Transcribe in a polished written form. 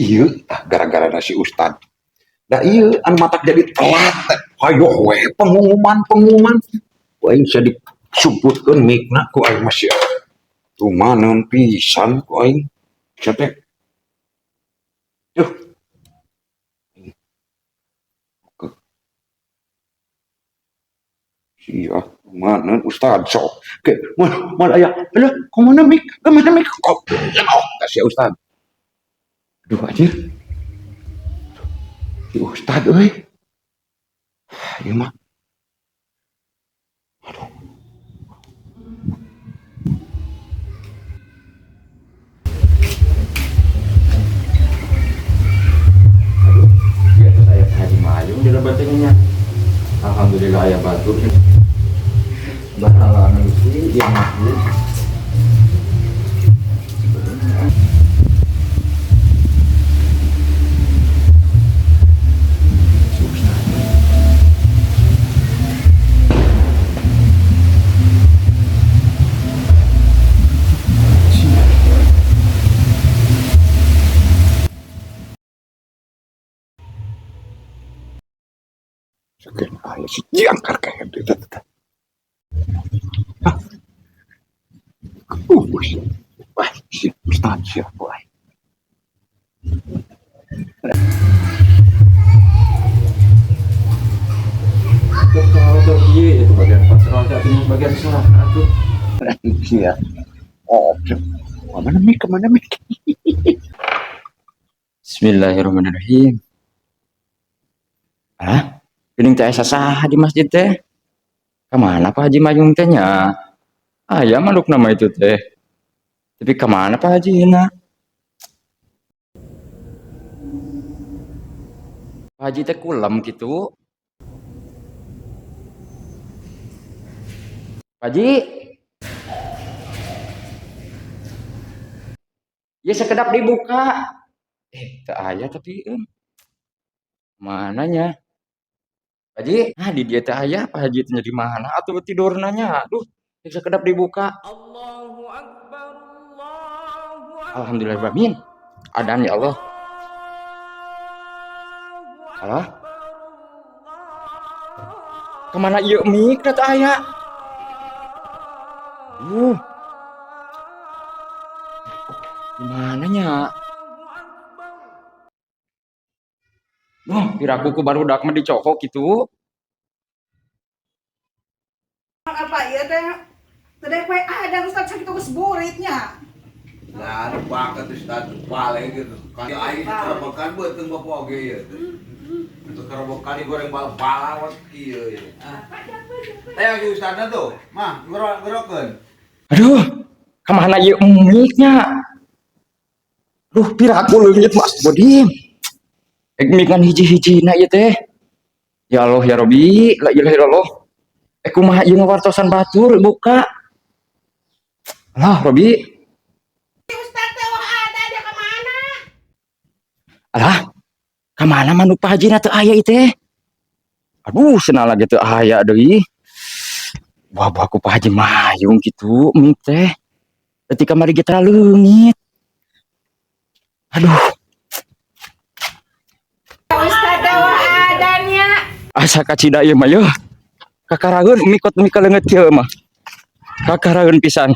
Iya, tah gara-gara si Ustad. Da iya, anu matak jadi telat teh. Hayoh we pengumuman-pengumuman. Ku aing sia disumputkeun mikna ku aing mah sia. Tumaneun pisan ku aing. Sia teh. Duh. Sia, tumaneun Ustad sok. Ke, mana mana aya, alah, kumaha mik? Kumaha mik? Goblok sia Ustad. Aduh anjir. Si Ustad euy. Ieu mah. Aduh. Aduh, biasa saya Pak Haji Mayung di nya. Alhamdulillah aya batur. Bahala Gusti ieu masjid. Si Ustad. Sakeun aya si jangkar kayak eta teh. Hah? Wah, si Ustad sia ku aing. Kalau kieu itu bagian pasar atuh bagian salah atuh. Sia. Oh, kemana mik? Kemana mik? Bismillahirrahmanirrahim. Hah? Geuning teh aya saha di masjid teh? Kamana Pak Haji Mayung teh nya? Aya manuk nama itu teh. Tapi kamana Pak Haji na? Pak Haji teh kulem gitu. Pak Haji. Ya sekedap dibuka. Eh, teu aya tapi eun. Mananya? Pak Haji, ah di dieu teh aya Pak Haji teh di mana atuh tidurna nya? Aduh, sekedap dibuka. Allahu Akbar, Allahu Akbar. Alhamdulillah amin. Adan ya Allah. Alah. Kemana ieu mik teh aya? Gimana nya? Wah, piraku ku barudak mah dicokok gitu. Apa ieu teh? Teh poe ada Ustaz sakitu geus buritnya. Nah, bakat Ustaz balik gitu. Kan aing kerobokan beuteung bapak oge ieu teh. Itu kerobokan digoreng bal-balan kieu ieu. Teh si Ustadna tuh, mah gerok-gerokeun. Aduh, kemana ieu miknya? Duh, piraku leungit Mas Bodim. Ek mik ngan hiji-hijina ieu teh. Ya Allah ya Robi, la ilaha illallah. Eh kumaha ieu ngawartosan batur buka. Alah Robi. Ustaz teh wah ada dia ke mana? Alah, kamana manuk Pak Haji na teu aya ieu teh? Aduh, cenah lagi teu aya deui. Wah, ku Pak Haji Mayung kitu mik teh. Ketika kamari ge leungit. Aduh. Ustaz teh wah ada nya. Asa kacida ieu mah yeuh. Kakaraeun mikot mik leungeut kieu mah. Kakaraeun pisan.